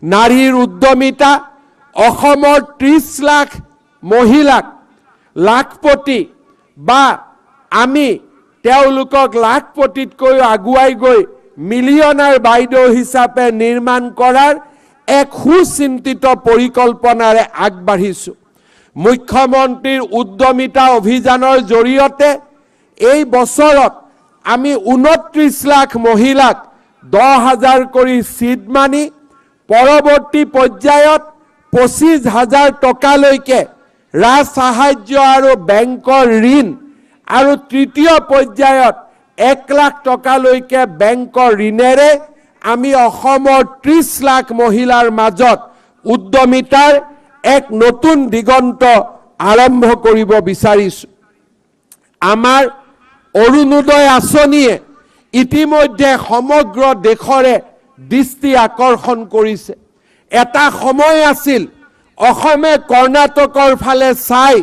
নাৰীৰ উদ্যমিতা, অসমৰ 30 লাখ মহিলাক লাখপতি বা আমি তেওঁলোকক লাখপতিতকৈও আগুৱাই গৈ মিলিয়নাৰ বাইদেউ হিচাপে নিৰ্মাণ কৰাৰ এক সুচিন্তিত পৰিকল্পনাৰে আগবাঢ়িছোঁ। মুখ্যমন্ত্ৰীৰ উদ্যমিতা অভিযানৰ জৰিয়তে এই বছৰত আমি 29 লাখ মহিলাক 10,000 কৰি চিড মানি, পৰৱৰ্তী পৰ্যায়ত 25,000 টকালৈকে ৰাজ সাহায্য আৰু বেংকৰ ঋণ আৰু তৃতীয় পৰ্যায়ত 1 লাখ টকালৈকে বেংকৰ ঋণেৰে আমি অসমৰ 30 লাখ মহিলাৰ মাজত উদ্যমিতাৰ এক নতুন দিগন্ত আৰম্ভ কৰিব বিচাৰিছোঁ। আমাৰ অৰুণোদয় আঁচনিয়ে ইতিমধ্যে সমগ্ৰ দেশৰে দৃষ্টি আকৰ্ষণ কৰিছে। এটা সময় আছিল, অসমে কৰ্ণাটকৰ ফালে চাই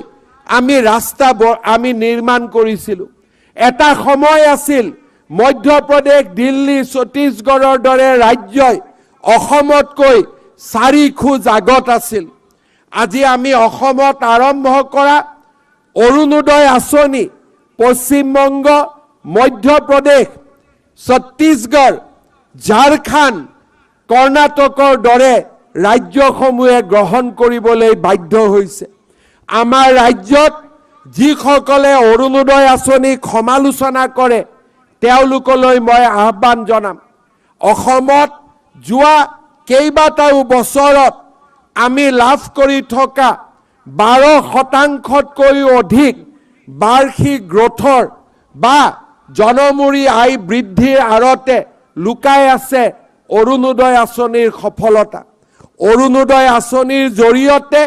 আমি ৰাস্তা আমি নিৰ্মাণ কৰিছিলোঁ। এটা সময় আছিল, মধ্যপ্ৰদেশ, দিল্লী, ছত্তীশগড়ৰ দৰে ৰাজ্যই অসমতকৈ চাৰি খোজ আগত আছিল। আজি আমি অসমত আৰম্ভ কৰা অৰুণোদয় আঁচনি পশ্চিমবংগ, মধ্যপ্ৰদেশ, ছত্তীশগড়, ঝাৰখণ্ড, কৰ্ণাটকৰ দৰে ৰাজ্যসমূহে গ্ৰহণ কৰিবলৈ বাধ্য হৈছে। আমাৰ ৰাজ্যত যিসকলে অৰুণোদয় আঁচনিক সমালোচনা কৰে, তেওঁলোকলৈ মই আহ্বান জনাম, অসমত যোৱা কেইবাটাও বছৰত আমি লাভ কৰি থকা 12 শতাংশতকৈও অধিক বাৰ্ষিক গ্ৰথৰ বা জনমূৰি আয় বৃদ্ধিৰ আঁৰতে লুকাই আছে অৰুণোদয় আঁচনিৰ সফলতা। অৰুণোদয় আঁচনিৰ জৰিয়তে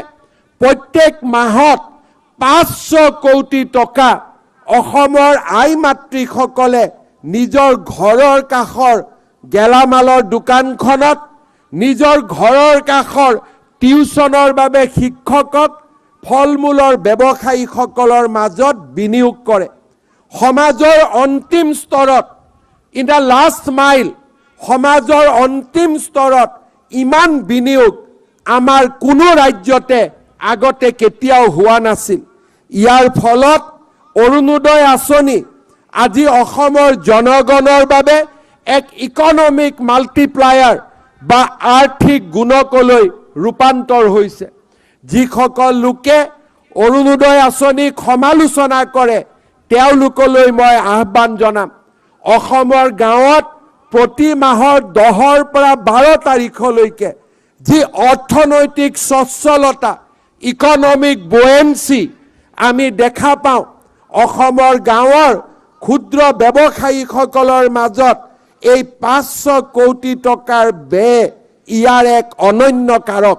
প্ৰত্যেক মাহত 500 কোটি টকা অসমৰ আই মাতৃসকলে নিজৰ ঘৰৰ কাষৰ গেলামালৰ দোকানখনত, নিজৰ ঘৰৰ কাষৰ টিউচনৰ বাবে শিক্ষকক, ফল মূলৰ ব্যৱসায়ীসকলৰ মাজত বিনিয়োগ কৰে। সমাজৰ অন্তিম স্তৰত, ইন the last mile, সমাজৰ অন্তিম স্তৰত ইমান বিনিয়োগ আমাৰ কোনো ৰাজ্যতে আগতে কেতিয়াও হোৱা নাছিল। ইয়াৰ ফলত অৰুণোদয় আঁচনি আজি অসমৰ জনগণৰ বাবে এক ইকনমিক মাল্টিপ্লায়াৰ বা আৰ্থিক গুণকলৈ ৰূপান্তৰ হৈছে। যিসকল লোকে অৰুণোদয় আঁচনিক সমালোচনা কৰে, তেওঁলোকলৈ মই আহ্বান জনাম, অসমৰ গাঁৱত প্ৰতি মাহৰ 10ৰ পৰা 12 তাৰিখলৈকে যি অৰ্থনৈতিক স্বচ্ছলতা, ইকনমিক বয়েন্সি আমি দেখা পাওঁ, অসমৰ গাঁৱৰ ক্ষুদ্ৰ ব্যৱসায়ীসকলৰ মাজত এই 500 কোটি টকাৰ ব্যয় ইয়াৰ এক অনন্য কাৰক।